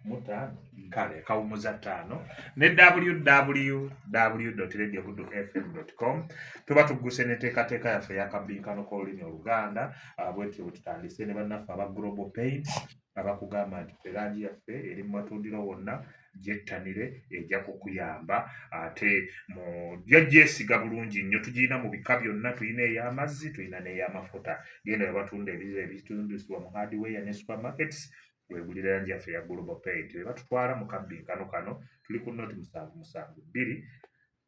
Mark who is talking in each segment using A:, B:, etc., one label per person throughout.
A: Mutaano kale kawumuza ttaano ne www.radiobudufm.com. Tuba tugguse n'enteekateeka yaffe ey'akabbinkano k'olulimi Oluganda. Bwetyo bwe tutandise ne bannaffe aba Global Paints abakugamba nti ffe langi yaffe eri mu matundiro wonna, gyettanire, ejja kukuyamba ate mu gyesiga bulungi nnyo. Tugirina mu bika byonna, tulina ey'amazzi, tulina n'ey'amafuta. Genda we batunda ebitundisibwa mu hardware ne supermarkets, wegulira langi yaffe eya Global Paint. Be batutwala mu kabbinkano kano. Tuli ku 072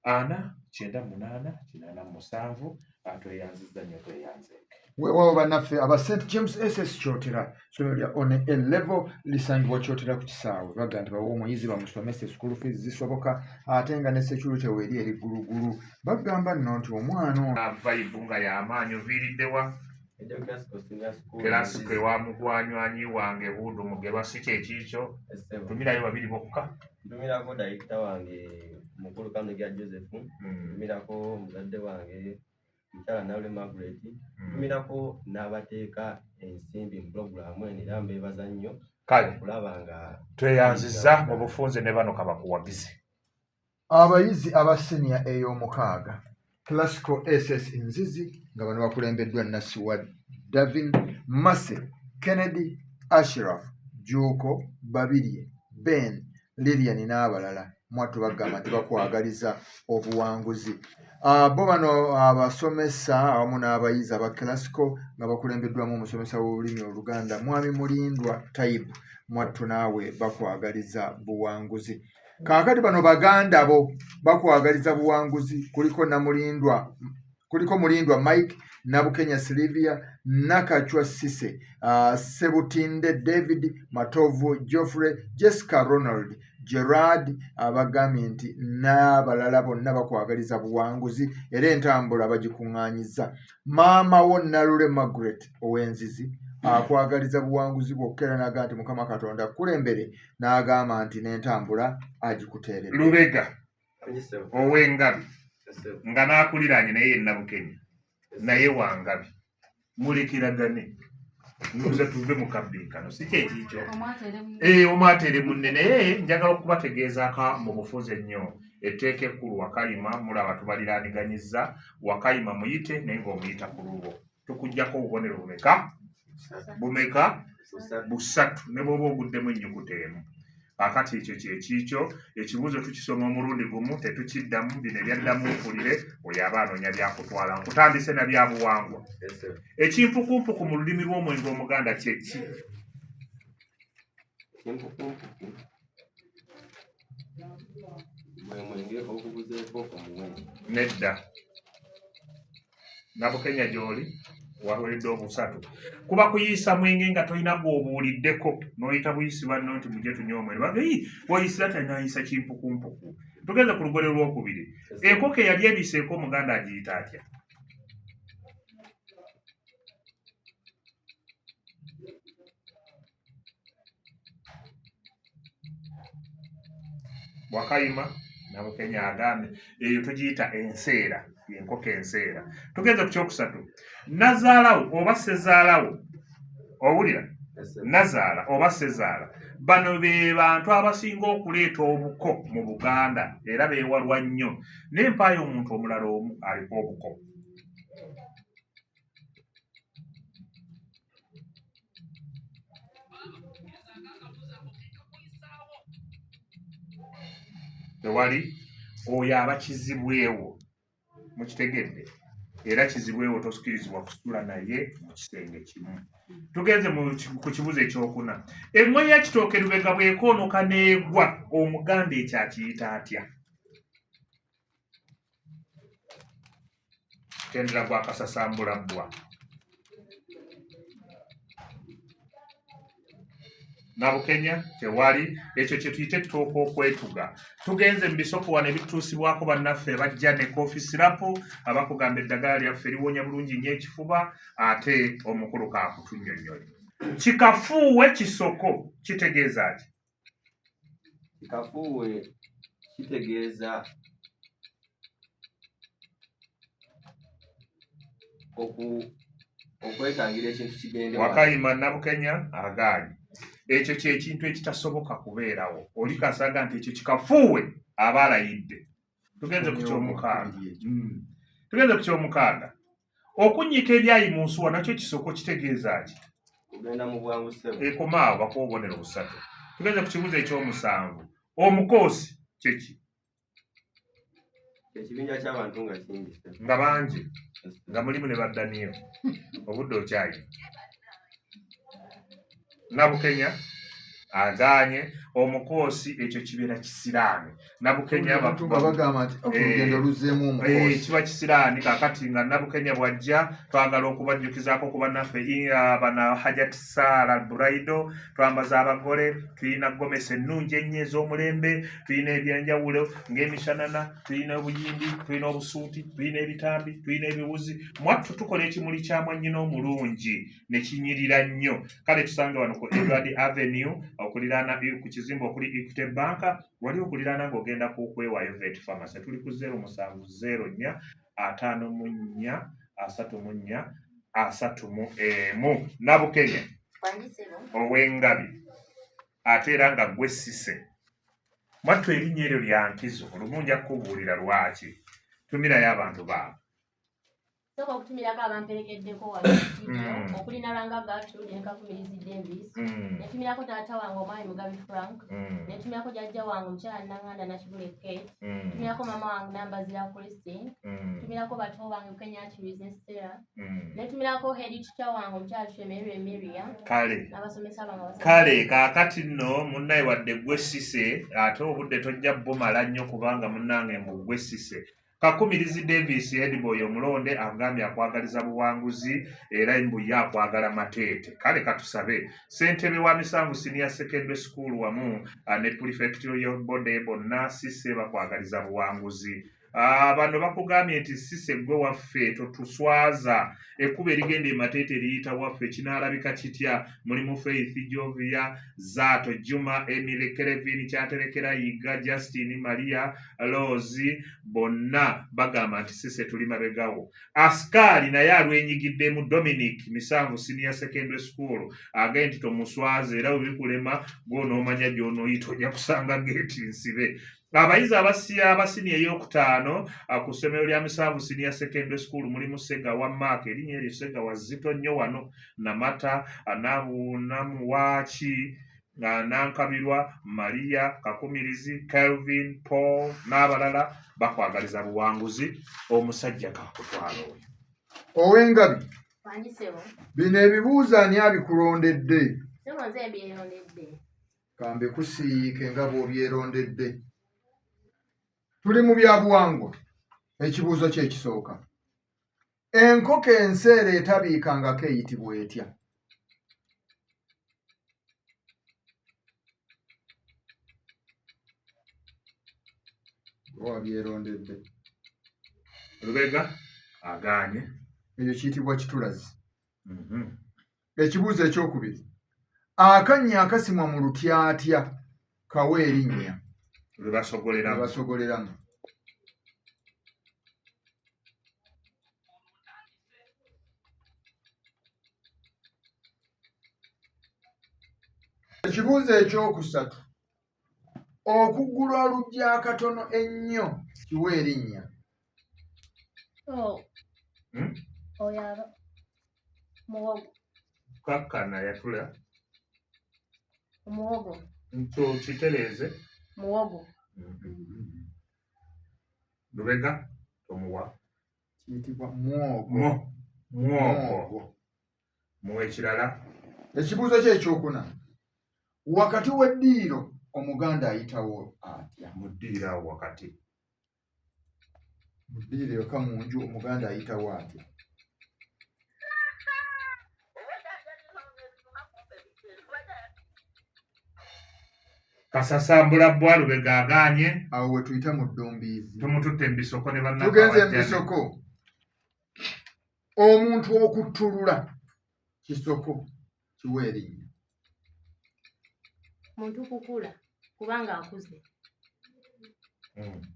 A: 498 87. Tweyanzizza nnyo, tweyanzeeke.
B: Weewaawo bannaffe aba St James SS Kyotera, ssomero lya one A level lisangibwa Kyotera ku kisaawe. Baga nti bawa omuyizi bamusomese, school fees zisoboka, ate nga ne security weeri eri ggulugulu. Bagamba nno nti omwana ono
A: Vibe nga y'amaanyi. Oviiriddewa? Classical ewa mugwanywanyi wange Hudu Mugerwa, si kyekiikyo? Tumirayo babiri bokka.
C: Ntumirako dayirekita wange mukulu Kamegya Joseph, ntumirako muzadde wange mukyala Nalule Margaret, ntumirako n'abateeka ensimbi mu pulogulaamu eno, era mbeebaza nnyo
A: Kale
C: okulaba nga
A: tweyanziza mu bufunze ne bano kabakuwagizi.
B: Abayizi aba siniya ey'omukaaga, Classical SS Nzizi, nga bano bakulembeddwa Nasiwa Davin, Mase Kennedy, Ashraf Juuko, Babirye Ben, Lilian n'abalala, mwattu bagamba nti bakwagaliza obuwanguzi. Bo bano abasomesa awamu n'abayizi aba Classical nga bakulembeddwamu omusomesa w'olulimi Oluganda Mwami Mulindwa Taibu, mwattu naawe bakwagaliza buwanguzi. Kaakati bano baganda bo bakwagaliza buwanguzi. Kuliko Namulindwa, kuliko Mulindwa Mike, Nabukenya Silivia, Nakacwa Sise, Sebutinde David, Matovu Geoffrey, Jessica Ronald, Gerard, abagambye nti n'abalala bonna bakwagaliza buwanguzi era entambula bagikuŋŋaanyiza. Maama wo Nalule Margaret ow'Enzizi akwagaliza buwanguzi bwokka era n'agamba nti Mukama Katonda akkulembere, n'agamba nti n'entambula agikuteeredde.
A: Lubega ow'Engabi nga n'akuliraanye naye ye Nabukenya naye Wangabi, mulekeragane nze tuve mu kabbinkano, si kyekiikyo? Omwatere munne. Naye njagala okubategeezaako mu bufuzi ennyo etteeka ekkulu. Wakayima mulaba tubaliraaniganyizza. Wakayima muyite naye ng'omuyita ku lulwo. Tukugjako obubonero bumeka? Bumeka? Busatu, ne bw'oba oguddemu ennyukuta emu. Akati ekyo kyekiikyo. Ekibuuzo tukisoma omulundi gumu, tetukiddamu. Bino ebyaddamu mpulire, oyo aba anoonya byakutwala. Nkutandise na byabuwangwa. Ekimpukumpuku mu lulimi lw'omwenge Omuganda kyeki?
C: Ekimpukumpuku gwe mwenge ogubuzeeko omuwendo.
A: Nedda. Nabukenya gy'oli waweredde obusatu. Kuba kuyiisa mwenge nga tolina gw'obuuliddeko, n'oyita buyisi banno nti mujje tunywe omwenge. Baga woyisira tanayisa kimpukumpuku. Tugenze ku lugole lwokubiri. Enkoko eyali ebiseeko Omuganda agiyita atya? Wakayima Nabukenya agambye eyo tugiyita enseera, enkoko enseera. Tugenze ku kyokusatu. Nazaalawo oba sezaalawo, owulira? Nazaala oba sezaala, bano be bantu abasinga okuleeta obuko mu Buganda era beewalwa nnyo. Naye mpaayo omuntu omulala omu aliko obuko. Tewali. Oyo aba kizibwewo, mukitegedde? Era kizibwewo tosikirizibwa kusula naye mu kisenge kimu. Tugenze ku kibuzo ekyokuna. Engoye y'ekitooke lubega bwekoonoka n'egwa, Omuganda ekyo akiyita atya? Tendera gwa kasasambula bbwa. Nabukenya tewali. Ekyo kye tuyita ettooka okwetuga. Tugenze mu bisoko wano ebitutuusibwako bannaffe bajja ne cough syrup, abakugamba eddagala lyaffe liwonya bulungi nnyo ekifuba. Ate omukulu kaakutunnyonnyole. Kikafuuwe kisoko kitegeeza ki?
C: Kikafuuwe kitegeeza okwetangira ekintu kigende.
A: Wakayima Nabukenya agaanyi. Ekyo kyekintu ekitasoboka kubeerawo. Oli kasaga nti ekyo kikafuuwe aba alayidde. Tugenze ku kyomukaaga. Tugenze ku kyomukaaga. Okunnyika ebyayi mu nsuwa nakyo kisoko kitegeeza ki?
C: Kugenda mu bwangu ssebo.
A: Ekomaawo bakuwa obubonero busatu. Tugenze ku kibuuzo ekyomusanvu. Omukoosi kye ki?
C: Ekibinja ky'abantu nga kingi ssebo.
A: Nga bangi, nga mulimu ne baddaniyo. Obudde okyayina. Nabukenya agaanye omukoosi, ekyo kibeera kisiraani. Nabukenya
B: bagamba nti olugendo luzzeemu omukoosi.
A: Kiba kisiraani. Kaakati nga Nabukenya bw'ajja twagala okubajjukizaako ku bannaffe bana Hajat Sara Braido, twambaza abagole, tulina gomesi ennungi ennyo ez'omulembe, tulina ebyenjawulo ng'emishanana, tulina obuyimbi, tulina obusuuti, tulina ebitambi, tulina ebiwuzi. Mwattu tukola ekimuli kya mwannyina omulungi ne kinyirira nnyo. Kale tusange wano ku Edward Avenue okuliraana ku kizimbe okuli Equity Bank, wali okuliraana ng'ogenda ku Kwewaayo Vet Pharmacy. Tuli ku 0704 54 34 31. Nabukenya ow'engabi ate era nga gwe Ssise. Mwattu erinnya eryo lya nkizo, olumu nja kukubuulira lwaki. Tumirayo abantu baabwe.
D: Sooka okutumirako abamperekeddeko wano mu studio, okuli Nalwanga Gertrude ne Kakumirizi Davis. Netumirako taata wange omwami Mugabi Frank. Netumirako jjajja wange omukyala Nanganda Nakibule Kate. Tumirako maama wange Nambazira Christine. Tumirako bato bange Kenya Achilles ne Sarah. Netumirako head teacher wange omukyala Shemerwe Miriam.
A: Kale.
D: N'abasomesa bange abasatu.
A: Kale kaakati nno munnaye wadde gwe Ssise ate obudde tojja bumala nnyo kubanga munnange mbu gwe Ssise. Kakumirizi Davis headboy omulonde agambye akwagaliza buwanguzi era mbu ye akwagala mateete. Kale katusabe ssentebe wa Misanvu Senior Secondary School wamu ne prefectorial body bonna Ssise bakwagaliza buwanguzi. Bano bakugambye nti Ssise gwe waffe totuswaza, ekkubo erigenda e Mateete eriyita waffe kinaalabika kitya? Mulimu Faith Jovia, Zaato Juma, Emily Kelvin, Kyaterekera Yiga, Justin Maria, Rose, bonna bagamba nti Ssise tuli mabegawo. Askaali naye alwenyigiddemu Dominic Misanvu Senior Secondary School agambye nti tomuswaza era bwe bikulema gw'onoomanya gy'onooyita ojja kusanga geeti nsibe. Abayizi abasiniya ey'okutaano ku ssomero lya Misanvu Senior Secondary School mulimu Ssegawa Mark, erinnya eryo Ssegawa zzito nnyo wano, Namata, Namuwaaki, Nankabirwa, Maria, Kakumirizi, Kelvin, Paul n'abalala bakwagaliza buwanguzi. Omusajja kakutwala oyo.
B: Ow'engabi, bino ebibuuzo ani abikulondedde?
D: Ssebo nze mbyerondedde.
B: Kambe kusiike nga bw'obyerondedde. Tuli mu bya buwangwa. Ekibuuzo kye ekisooka. Enkoko enseera etabiikangako eyitibwa etya? Wabyerondedde.
A: Lubega agaanye.
B: Ekyo kiyitibwa kitulazi. Ekibuuzo ekyokubiri. Akannya akasimwa mu lutyatya kawa erinnya.
A: Lwe basogoleramu.
B: Lwe basogoleramu. Ekibuuzo ekyokusatu. Okuggula oluggi akatono ennyo kiwa erinnya.
D: Oyo aba muwogo.
A: Kakkana yatula.
D: Omuwogo.
A: Nkyo kitereeze.
D: Muwogo.
A: Lubega tomuwa.
B: Kiyitibwa mwogo.
A: Mwogo. Muwe ekirala.
B: Ekibuuzo kye ekyokuna. Wakati w'eddiiro Omuganda ayitawo atya?
A: Mu ddiiro awo wakati.
B: Mu ddiiro eka mu nju Omuganda ayitawo atya?
A: Kasasambula bbwa Lubega agaanye.
B: Awo we tuyita mu ddumbiizi.
A: Tumututte mu bisoko ne bannaffe
B: Tugenze mu
A: abajjane.
B: bisoko. Omuntu okuttulula kisoko kiwa erinnya.
D: Muntu kukula kubanga akuze.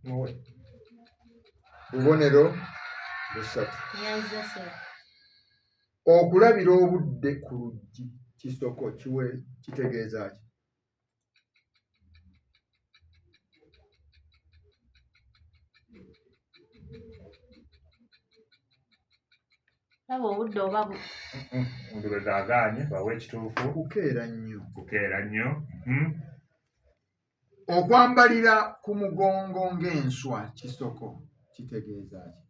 A: Muwe.
B: Bubonero busatu.
D: Nyanza ssebo.
B: Okulabira obudde ku luggi. Kisoko kiwe kitegeeza ki?
D: Laba obudde oba
A: Lubega agaanye, bawe ekituufu.
B: Kukeera nnyo.
A: Kukeera nnyo.
B: Okwambalira ku mugongo ng'enswa kisoko kitegeeza ki?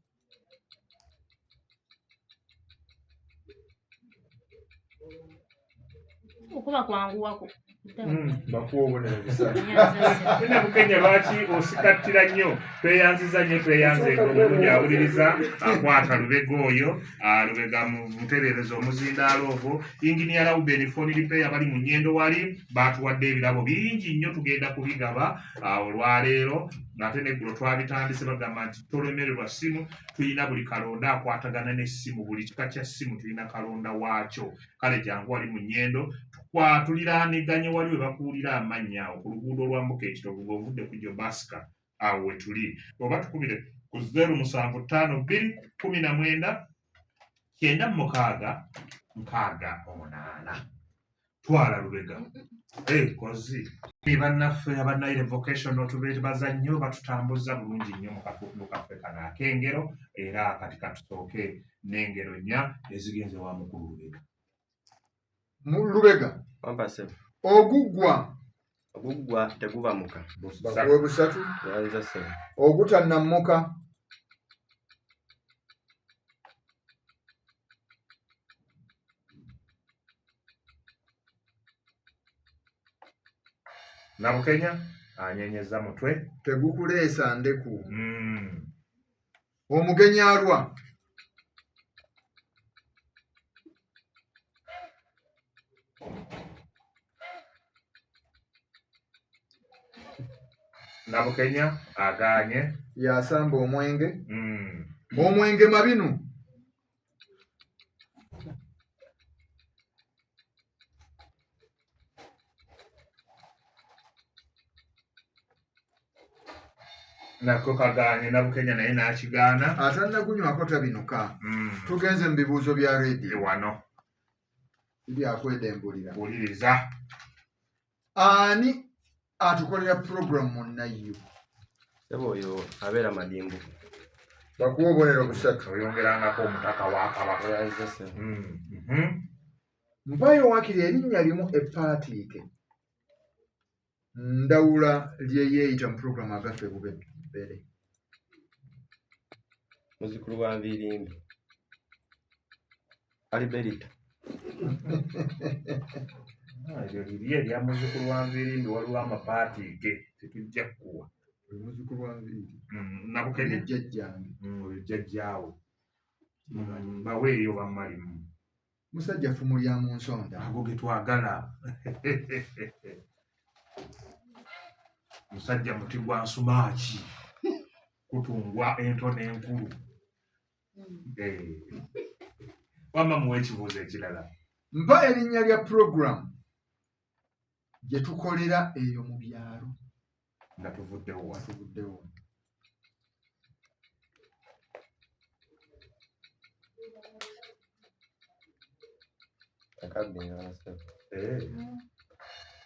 D: Okuba kwanguwako.
B: Bakuwa obubonero busatu.
A: Nabukenya lwaki osikattira nnyo? Tweyanziza nnyo, tweyanze omulungi awuliriza akwata Lubega oyo, Lubega mutereereza omuzindaalo ogwo. Engineer Reuben Phone Repair bali mu Nnyendo wali baatuwadde ebirabo bingi nnyo, tugenda kubigaba olwaleero. Ate n'eggulo twabitandise, bagamba nti tolemererwa ssimu, tulina buli kalonda akwatagana n'essimu, buli kika kya ssimu tulina kalonda waakyo. Kale jangu wali mu Nnyendo, tuliraaniganye wali we bakuwulira amannya awo ku luguudo olwambuka Ekitovu ng'ovudde ku Jobasika, awo we tuli. Oba tukubire ku 0752 19 96 68. Twala Lubega. Kozi. Bannaffe aba Nile Vocational tubeebaza nnyo, batutambuza bulungi nnyo mu katundu kaffe kano ak'engero, era kati katusooke n'engero nnya ezigenze wa mukulu Lubega.
B: Mu Lubega.
C: Wampa ssebo.
B: Oguggwa.
C: Oguggwa teguba muka.
B: Bakuwe busatu.
C: Yanza ssebo.
B: Ogutannammuka.
A: Nabukenya anyenyeza mutwe.
B: Tegukuleesa ndeku. Omugenyi alwa.
A: Nabukenya agaanye.
B: Yasamba omwenge. Omwenge mabinu.
A: Nako kagaanye, Nabukenya naye n'akigaana.
B: Atannagunywako tabinuka. Tugenze mu bibuuzo bya rediyo.
A: Wano.
B: Byakwedembulira.
A: Wuliriza.
B: Ani atukolera puroguramu munnayo?
C: Ssebo oyo abeera Madimbu.
B: Bakuwa obubonero busatu.
A: Oyongerangako omutaka wa Kabaka.
C: Oyanziza ssebo.
B: Mpayo waakiri erinnya limu eppaatiike Ndawula lye yeeyita mu puroguramu agaffe bubere.
C: Muzzukulu wa Nviirimbi. Aliberita.
A: Eryo liri erya muzzukulu wa Nviirimbi, waliwo amapaatiike tetujja kukuwa.
B: Oyo muzzukulu wa Nviiri.
A: Nabukenya.
B: Jjajjange.
A: Oyo jjajjaawo. Baweeyo bammalimu.
B: Musajja ffumu lya mu nsonda.
A: Ago ge twagala. Musajja muti gwa nsumaaki kutungwa ento n'enkulu. Wamma muwe ekibuuzo ekirala.
B: Mpa erinnya lya pulogulaamu gye tukolera eyo mu byalo.
A: Nga tuvuddewo.
B: Nga tuvuddewo.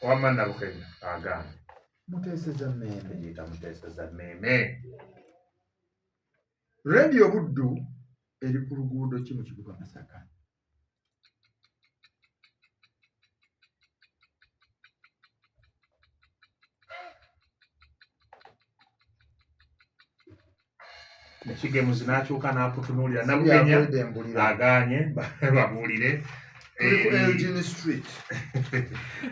A: Wamma Nabukenya agaana.
B: Muteeseza mmeeme.
A: Tugiyita muteeseza mmeeme.
B: Rediyo Buddu eri ku luguudo ki mu kibuga Masaka?
A: Ekigemuzi n'akyuka n'akutunuulira. Nabukenya agaanye, babuulire.
B: Elgin Street.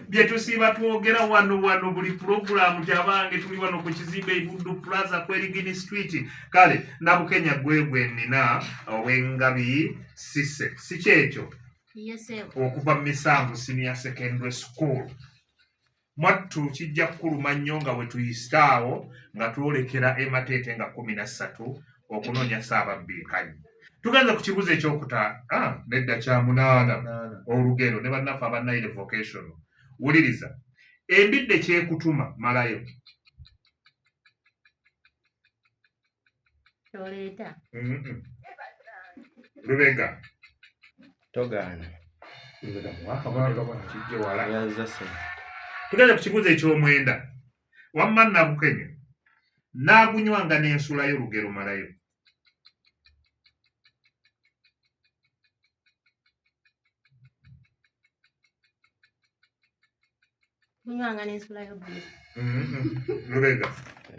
A: Bye tusiiba twogera wano wano buli pulogulaamu gyabange tuli wano ku kizimbe Buddu Plaza ku Elgin Street. Kale Nabukenya gwe gwe nnina ow'engabi Sise, si kyekyo? Okuva mu Misanvu Senior Secondary School. Mwattu kijja kukuluma nnyo nga we tuyise awo nga twolekera e Mateete nga 13 okunoonya Ssaababbiikanyi. Tugenze ku kibuuzo ekyokuta nedda kya 8 olugero ne bannaffe aba Nile Vocational. Wuliriza. Embidde kyekutuma malayo.
D: Toleeta.
A: Lubega.
C: Togaana.
A: Lubega muwe akabonero, kijje wala. Tugende ku kibuuzo eky'omwenda. Wamma Nabukenya, naagunywanga n'ensulayo lugero malayo.
D: Gunywanga n'ensulayo bbiri.
A: Lubega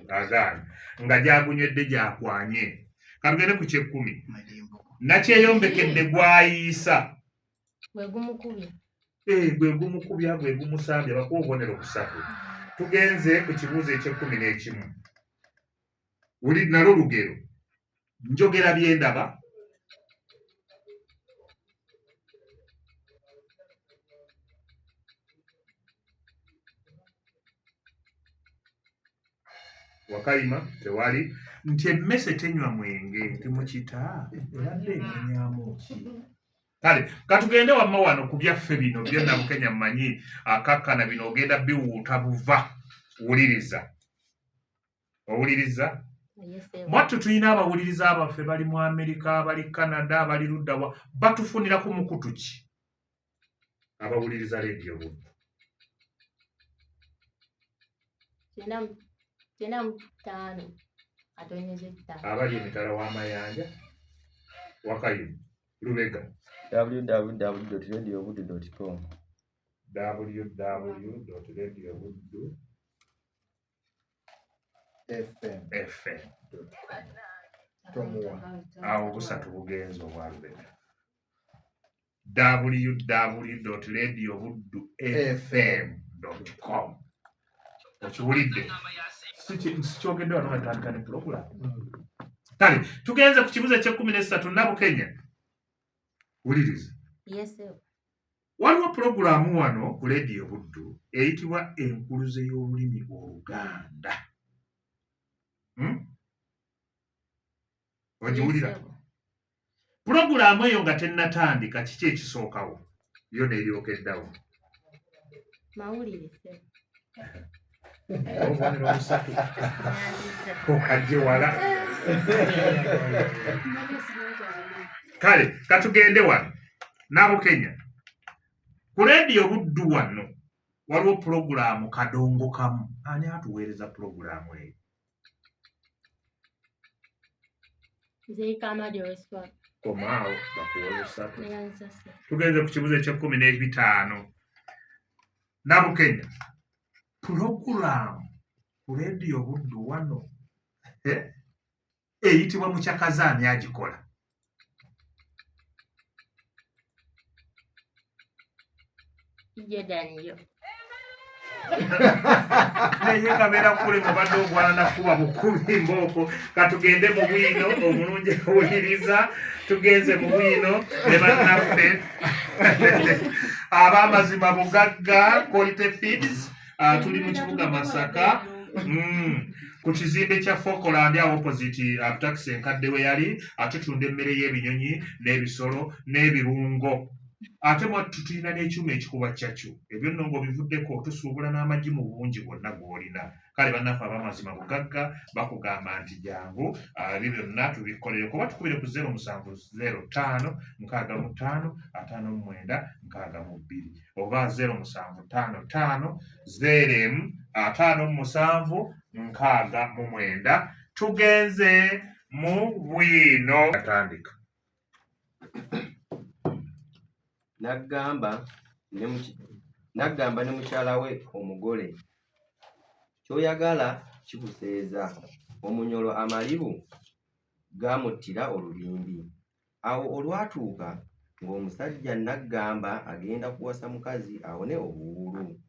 A: agaana nga gyagunywedde gyakwanye. Katugende ku kyekkumi. Nakyeyombekedde gwayiisa.
D: Gwe gumukubya.
A: Gwe gumukubya, gwe gumusambya, bakuwa obubonero busatu. Tugenze ku kibuuzo eky'ekkumi n'ekimu. Wuli nalwo lugero. Njogera bye ndaba. Wakayima tewali nti emmese tenywa mwenge nti mukita ebadde enonyamu ki? Kale katugende wamma wano ku byaffe bino byo Nabukenya mmanyi akakkana bino ogenda biwuuta buva. Wuliriza. Owuliriza? Mwattu tulina abawuliriza abaffe bali mu Amerika, bali Canada, bali luddawa, batufunira ku mukutu ki? Abawuliriza leediyo Buddu.
D: 95.5.
A: Abali emitala w'amayanja, Wakayimu, Lubega.
C: www.radiobuddu.com.
A: www.radiobuddu
B: FM.
A: FM.
B: Tomuwa.
A: Awo busatu bugenze obwa Lubega. www.radiobuddufm.com. Okiwulidde? Sikyogedde wano nga tandika ne pulogulaamu. Kale tugenze ku kibuuzo eky'ekkumi n'essatu. Nabukenya, wuliriza.
D: Yes, sir.
A: Waliwo pulogulaamu wano ku leediyo Buddu eyitibwa Enkuluze y'Olulimi Oluganda. Ogiwulira?
D: Yes, sir.
A: Pulogulaamu eyo nga tennatandika, kiki ekisookawo? Yo n'eryoka eddawo.
D: Mawulire, sir.
A: Obubonero busatu. Okajje wala. Kale katugende wano. Nabukenya, ku leediyo Buddu wano waliwo pulogulaamu Kadongo Kamu. Ani atuweereza pulogulaamu eyo?
D: Nzeeka Amadi ow'Eswab.
A: Komaawo bakuwe busatu.
D: Neyanza, sir.
A: Tugenze ku kibuuzo eky'ekkumi n'ebitaano. Nabukenya, pulogulaamu ku leediyo Buddu wano eyitibwa Mukyakaza, ani agikola?
D: Jordan yo.
A: Naye kabeera kule mubadde ogwana nakuba bukubi mbooko. Katugende mu bwino omulungi awuliriza. Tugenze mu bwino ne bannaffe ab'amazima bugagga Quality Feeds. Tuli mu kibuga Masaka, ku kizimbe kya Fokoland awo opposite taxi enkadde we yali. Atutunda emmere y'ebinyonyi n'ebisolo n'ebirungo, ate mwattu tulina n'ekyuma ekikuba cyacu. Ebyo nno ng'obivuddeko, tusuubula n'amagi mu bungi bwonna gw'olina. Kale bannaffe ab'amazima bugagga bakugamba nti jangu, ebyo byonna tubikolere kuba tukubire ku 0705 65 59 62 oba 0755 0 57 69. Tugenze mu bwino, atandika.
C: N'agamba ne mukyala we omugole, ky'oyagala kikuseeza. Omunyolo amalibu gaamuttira olubimbi. Awo olwatuuka ng'omusajja Naggamba agenda kuwasa mukazi awone obuwuulu.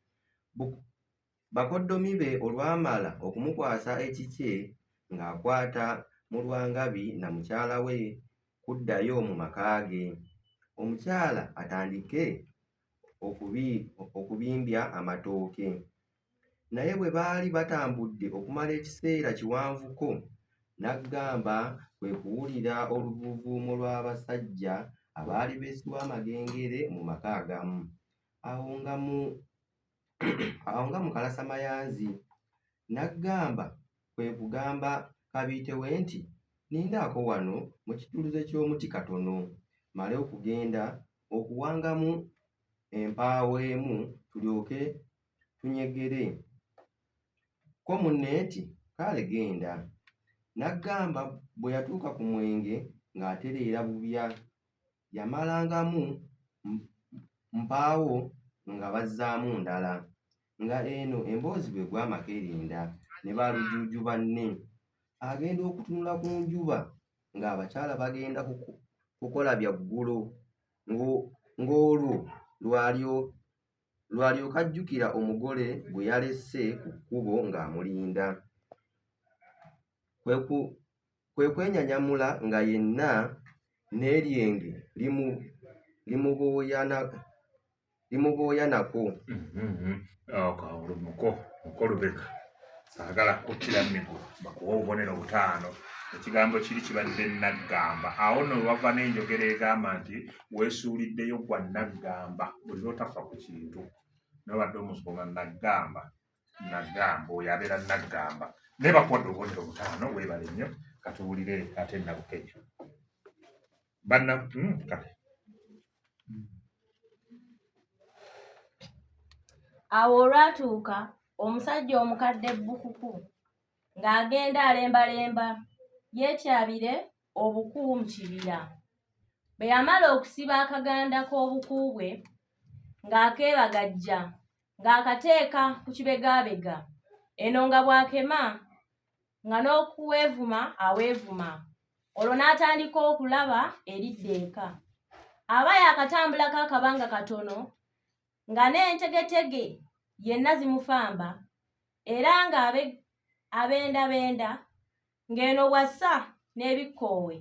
C: Bakoddomi be olwamala okumukwasa ekikye ng'akwata Mulwangabi na mukyala we kuddayo mu maka ge, omukyala atandike okubimbya amatooke. Naye bwe baali batambudde okumala ekiseera kiwanvuko, Naggamba kwe kuwulira oluvuuvuumo lw'abasajja abaali beesiwa amagengere mu maka agamu. Awo nga mu kalasamayanzi. Naggamba kwe kugamba kabiite we nti, "Nnindaako wano mu kijuluze ky'omuti katono, mmale okugenda okuwangamu empaawo emu tulyoke tunyegere. Ko munne nti, Kale genda. Naggamba bwe yatuuka ku mwenge ng'atereera bubya. Yamalangamu mpaawo nga bazzaamu ndala. Nga eno emboozi bw'egwa amakerenda ne ba Lujuuju banne. Agenda okutunula ku njuba ng'abakyala bagenda kukola byaggulo ng'olwo lw'alyoka ajjukira omugole gwe yalese ku kkubo ng'amulinda. Kwe kwenyanyamula nga yenna n'eryenge limubooya nako.
A: Muko muko Lubega, saagala kukuttira migo, bakuwa obubonero butaano. Ekigambo kiri kibadde Naggamba. Awo nno wewava n'enjogera egamba nti weesuuliddeyo gwa Naggamba buli lw'otafa ku kintu. Naye obadde omusoma Naggamba, Naggamba oyo abeera Naggamba. Naye bakuwadde obubonero butaano, weebale nnyo. Katuwulire ate Nabukenya. Banna kale.
D: Awo olwatuuka omusajja omukadde Bbukuku ng'agenda alembalemba yeetyabire obuku mu kibira. Bwe yamala okusiba akaganda k'obuku bwe ng'akeebagajja ng'akateeka ku kibegaabega, eno nga bw'akema nga n'okuweevuma aweevuma, olwo n'atandika okulaba eridda eka. Aba yaakatambulako akabanga katono nga n'entegetege yenna zimufamba era nga abendabenda ng'eno bw'assa n'ebikkoowe,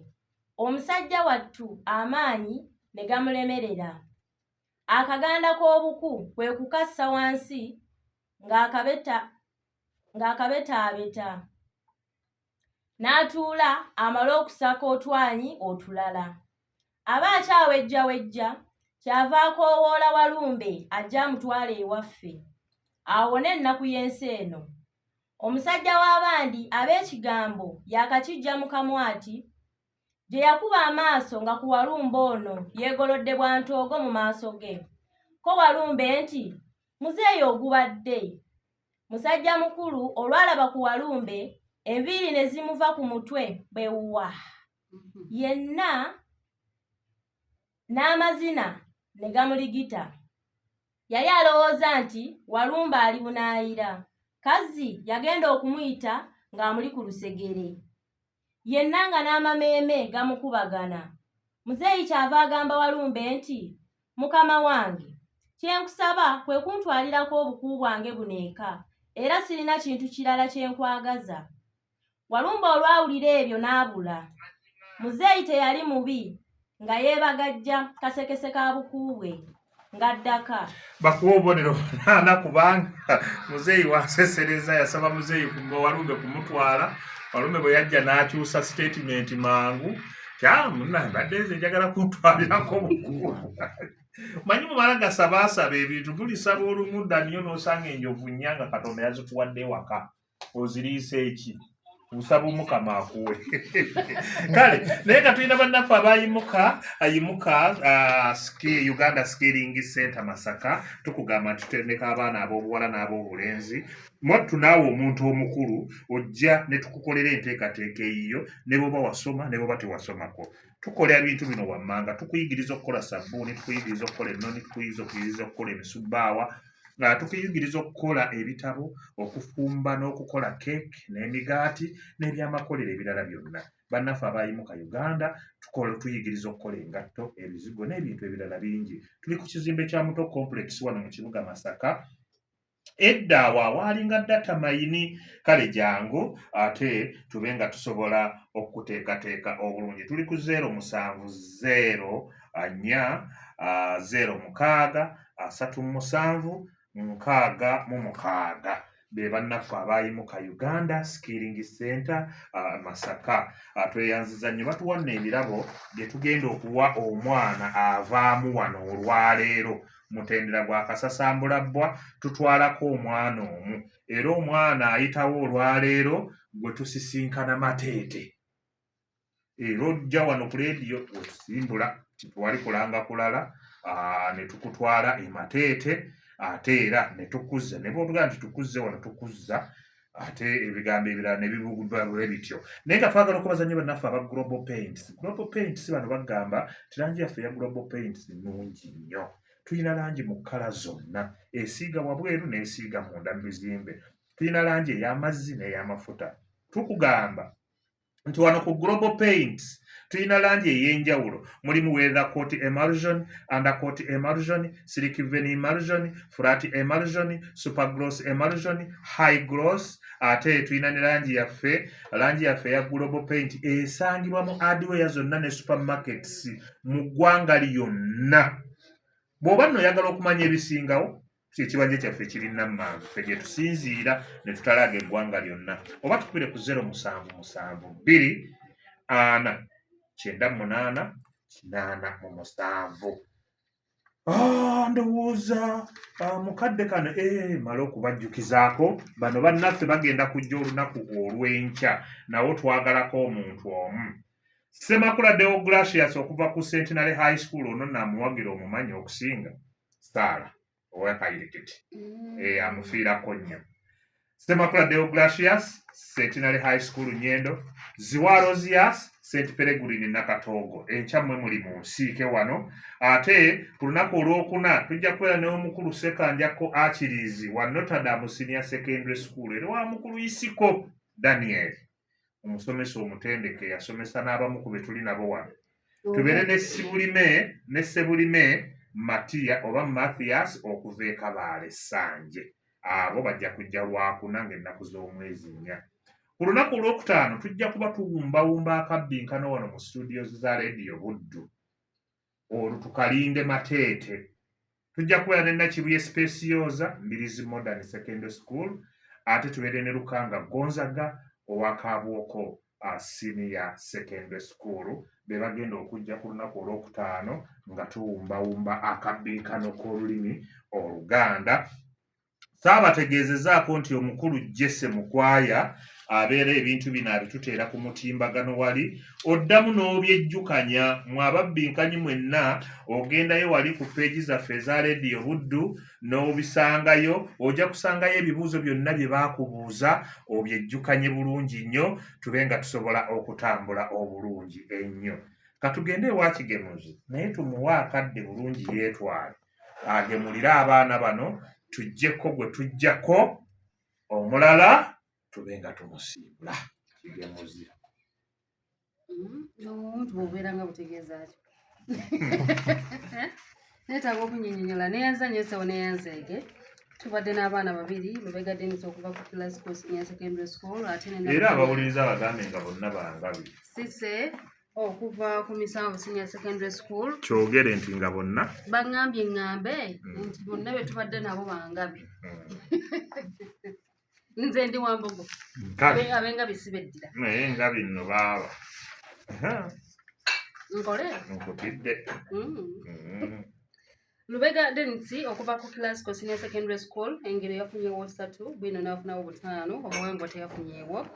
D: omusajja wattu amaanyi ne gamulemerera. Akaganda k'obuku kwe kukassa wansi ng'akabetaabeta n'atuula amale okusaka otwanyi otulala. Aba akyawejjawejja ky'ava akoowoola Walumbe ajje amutwale ewaffe awone ennaku y'ensi eno. Omusajja w'abandi ab'ekigambo yaakakiggya mu kamwa ati gye yakuba amaaso nga ku Walumbe ono yeegolodde bwa ntoogo mu maaso ge. Ko Walumbe nti, Muzeeyi ogubadde! Musajja mukulu olwalaba ku Walumbe enviiri ne zimuva ku mutwe bwe wa! Yenna n'amazina ne gamuligita. Yali alowooza nti Walumbe ali bunaayira. Kazzi yagenda okumuyita ng'amuli ku lusegere. Yenna nga n'amameeme gamukubagana. Muzeeyi ky'ava agamba Walumbe nti, Mukama wange, kye nkusaba kwe kuntwalirako obuku bwange buno eka era sirina kintu kirala kye nkwagaza. Walumbe olwawulira ebyo n'abula. Muzeeyi teyali mubi nga yeebagajja kasekese ka buku bwe ng'addaka.
A: Bakuwa obubonero bunaana kubanga muzeeyi wansesereza yasaba muzeeyi Walumbe kumutwala. Walumbe bwe yajja n'akyusa sitatimenti mangu kya munna mbadde nze njagala kuntwalirako buku. Manyi mumala gasabaasaba ebintu tulisaba olumu dda nnyo n'osanga enjovu nnya nga Katonda yazikuwadde ewaka. Oziriisa eki? Usaba Omukama akuwe. Kale naye nga tulina bannaffe abayimuka ayimuka Uganda Skilling Center Masaka, tukugamba nti tutendeka abaana ab'obuwala n'ab'obulenzi. Mwattu naawe omuntu omukulu ojja ne tukukolera enteekateeka eyiyo, ne bw'oba wasoma ne bw'oba tewasomako. Tukola ebintu bino wammanga: tukuyigiriza okukola sabbuuni, tukuyigiriza okukola ennoni, tukuyigiriza okukola emisubbaawa, tukuyigiriza okukola ebitabo, okufumba n'okukola keeki n'emigaati n'ebyamakolero ebirala byonna. Bannaffe abayimuka Uganda tukola, tuyigiriza okukola engatto, ebizigo n'ebintu ebirala bingi. Tuli ku kizimbe kya Muto Complex wano mu kibuga Masaka, edda awo awaalinga data mayini. Kale jangu ate tube nga tusobola okuteekateeka obulungi. Tuli ku 070 4 06 37 66. Be bannaffe abayimuka Uganda Skilling Center Masaka. Tweyanziza nnyo, batuwa nno ebirabo bye tugenda okuwa omwana avaamu wano olwaleero. Mutendera gwa kasasambulabbwa, tutwalako omwana omu, era omwana ayitawo olwaleero gwe tusisinkana mateete, era ojja wano ku leediyo wetusimbula, tewali kulanga kulala. Ne tukutwala e Mateete, ate era ne tukuzza, ne bw'otugamba nti tukuzze wano tukuzza, ate ebigambo ebirala ne bibugudwa bwe bityo. Naye nga twagala okubaza nnyo bannaffe aba Global Paints. Global Paints bano bagamba nti langi yaffe eya Global Paints nnungi nnyo. Tulina langi mu kkala zonna, esiiga wabweru n'esiiga munda mu bizimbe. Tulina langi ey'amazzi n'ey'amafuta. Tukugamba nti wano ku Global Paints tulina langi ey'enjawulo, mulimu weather coat emulsion, undercoat emulsion, silk vein emulsion, flat emulsion, super gloss emulsion, high gloss. Ate tulina ne langi yaffe eya Global Paint esangibwa mu hardware zonna ne supermarkets mu ggwanga lyonna. Bw'oba nno oyagala okumanya ebisingawo, ekibanja kyaffe kiri Nammanvu, ffe gye tusinziira ne tutalaaga eggwanga lyonna, oba tukubire ku 077 2 4 98 87. Ah, ndowooza mukadde kano male okubajjukizaako bano bannaffe bagenda kujja olunaku olw'enkya, nawo twagalako omuntu omu, Ssemakula Deogratius okuva ku Centenary High School. Ono naamuwagira omumanyi okusinga Saala owakayirikiti. Amufiirako nnyo Ssemakula Deogratius, Centenary High School Nyendo, Ziwa Rosius, St Peregrine Nakatoogo. Enkya mmwe muli mu nsiike wano. Ate ku lunaku olwokuna tujja kubeera n'omukulu Sekanjako Akirizi wa Notadam Senior Secondary School, era wa mukulu Isiko Daniel, omusomesa omutendeke yasomesa n'abamu ku be tuli nabo wano. Tubeere ne Sebulime Matiya oba Mathias okuva e Kabaale Ssanje. Abo bajja kujja lwakuna ng'ennaku z'omwezi 4. Ku lunaku olwokutaano tujja kuba tuwumbawumba akabbinkano wano mu studios za Rediyo Buddu, olwo tukalinde Mateete. Tujja kubeera ne Nakibuye Specioza, Mbirizi Modern Secondary School, ate tubeere ne Lukanga Gonzaga owa Kabwoko Senior Secondary School. Be bagenda okujja ku lunaku olwokutaano nga tuwumbawumba akabbinkano k'olulimi Oluganda. Saabategeezezaako nti omukulu Jesse Mukwaya abeera ebintu bino abituteera ku mutimbagano wali, oddamu n'obyejjukanya. Mwe ababbinkanyi mwenna, ogendayo wali ku peegi zaffe eza Rediyo Buddu n'obisangayo, ojja kusangayo ebibuuzo byonna bye baakubuuza, obyejjukanye bulungi nnyo, tube nga tusobola okutambula obulungi ennyo. Katugende ewa Kigemuzi, naye tumuwe akadde bulungi yeetwale agemulire abaana bano, tuggyeko gwe tuggyako omulala, tube nga tumusiibula. Kigemuzi.
E: Omuntu bw'obeera nga butegeeza ki? Neetaaga okunyinyonyola. Neyanza nnyo ssebo, neyanzeege. Tubadde n'abaana babiri, Lubega Denis okuva ku Classical Senior Secondary School, ate ne
A: Era abawuliriza bagambe nga bonna bangabi.
E: Sise okuva ku Misanvu Senior Secondary School.
A: Kyogere nti nga bonna.
E: Baŋŋambye ŋŋambe nti bonna be tubadde nabo bangabi. Nze ndi wambogo.
A: Nkabi.
E: Abengabi si beddira.
A: Naye ngabi nno baaba.
E: Nkole.
A: Nkutidde.
E: Lubega Denis okuva ku Classical Senior Secondary School, engero yafunyewo ssatu, bwino n'afunawo butaano, obuwangwa teyafunyeewo.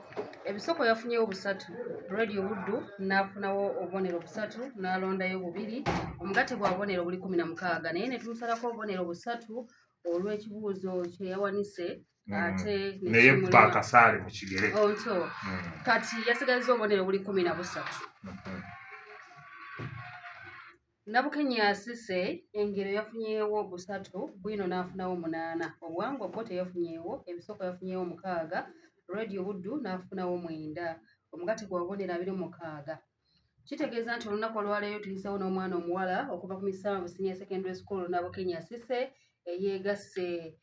E: Ebisoko yafunyewo busatu, Radio Buddu n'afunawo obubonero busatu, n'alondayo bubiri. Omugatte gwa bubonero buli 16, naye ne tumusalako obubonero busatu olw'ekibuuzo kye yawanise ate ne
A: Naye
E: kimulema.
A: kuba akasaale mu kigere.
E: Ontyo. Kati yasigazza obubonero buli 13. Nabukenya Asise, engero yafunyeewo busatu, bwino n'afunawo munaana, obuwangwa bwo teyafunyeewo, ebisoko yafunyeewo mukaaga, Radio Buddu n'afunawo mwenda, omugatte gwa bubonero 26. Kitegeeza nti olunaku olwaleero tuyiseewo n'omwana omuwala okuva ku Misanvu Senior Secondary School, Nabukenya Asise, eyeegasse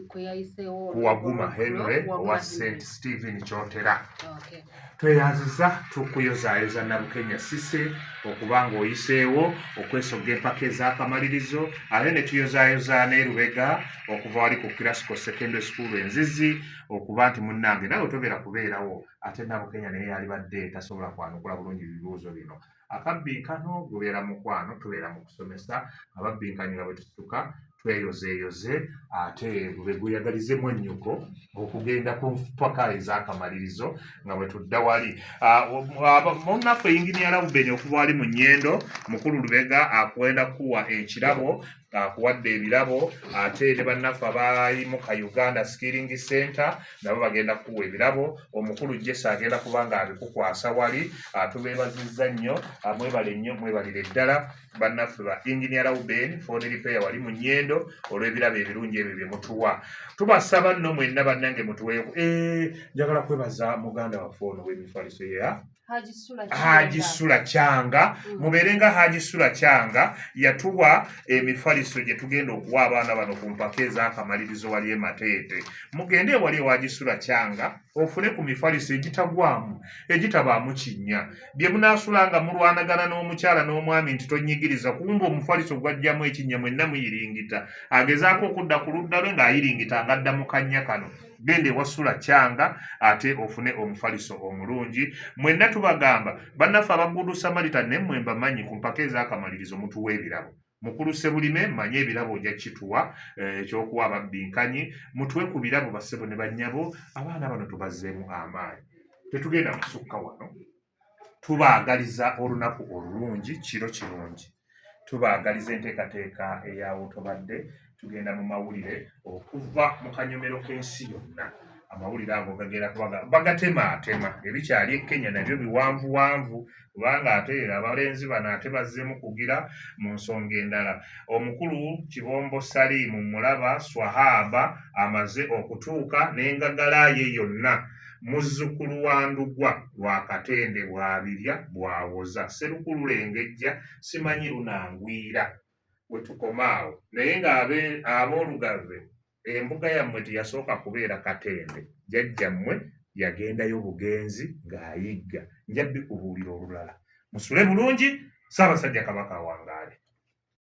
E: kwe yayiseewo.
A: Kuwaguma Henry
E: Kuwaguma
A: owa
E: Henry.
A: St Stephen Kyotera.
E: Okay.
A: Tweyanziza, tukuyozaayoza Nabukenya Sise okuba ng'oyiseewo okwesogga empaka ez'akamalirizo, ate ne tuyozaayoza ne Lubega okuva wali ku Classical Secondary School Enzizi, okuba nti munnange naawe tobeera kubeerawo. Ate Nabukenya naye yalibadde tasobola kwanukula bulungi bibuuzo bino. Akabbinkano gubeera mukwano, tubeera mu kusomesa ababbinkanyi nga bwe tusituka. Tweyozeeyoze ate bwe guyagalize mwannyoko okugenda ku mpaka ez'akamalirizo nga bwe tudda wali. Munnaffe Yinginiya Lawubeni okuva wali mu Nnyendo, Mukulu Lubega akwenda kukuwa ekirabo, akuwadde ebirabo, ate ne bannaffe abayimuka Uganda Skilling Center nabo bagenda kukuwa ebirabo. Omukulu Jesse agenda kuba nga abikukwasa wali. Tubeebazizza nnyo, mwebale nnyo, mwebalire ddala bannaffe ba Engineer Reuben phone repair wali mu Nnyendo olw'ebirabo ebirungi ebyo bye mutuwa. Tubasaba nno mwenna bannange mutuweeyo. Njagala kwebaza muganda waffe ono w'emifaliso ya Haji Sula Kyanga. Mubeere nga Haji Sula Kyanga yatuwa emifaliso gye tugenda okuwa abaana bano ku mpaka ez'akamalirizo wali e Mateete. Mugende ewali ewa Haji Sula Kyanga ofune ku mifaliso egitagwamu, egitabaamu kinnya. Bye munaasula nga mulwanagana n'omukyala n'omwami nti tonnyigiriza, kumbe omufaliso gwajjamu ekinnya mwenna muyiringita. Agezaako okudda ku ludda lwe ng'ayiringita ng'adda mu kannya kano. Genda ewa Sula Kyanga ate ofune omufaliso omulungi. Mwenna tubagamba bannaffe aba Good Samaritan naye mmwe mbamanyi ku mpaka ez'akamalirizo mutuwa ebirabo. Mukulu Ssebulime mmanyi ebirabo ojja kituwa ekyokuwa ababbinkanyi. Mutuwe ku birabo bassebo ne bannyabo, abaana bano tubazzeemu amaanyi. Tetugenda kusukka wano. Tubaagaliza olunaku olulungi, kiro kirungi. Tubaagaliza enteekateeka eya Wotobadde. Tugenda mu mawulire okuva mu kanyomero k'ensi yonna. Amawulire ago gagenda kuba bagatemaatema. Ebikyali e Kenya nabyo biwanvuwanvu kubanga ate abalenzi bano ate bazzeemu kugira mu nsonga endala. Omukulu Kibombo Salimu Mulaba Swahaba amaze okutuuka n'engagala ye yonna. Muzzukulu wa Ndugwa lwa Katende bw'abirya bw'awoza. Sserukulu Lengejja simanyi lunangwira. We tukoma awo. Naye ng'aboolugave embuga yammwe teyasooka kubeera Katende, jjajjammwe yagendayo bugenzi ng'ayigga. Nja bikubuulira olulala. Musule bulungi, Ssaabasajja Kabaka awangaale.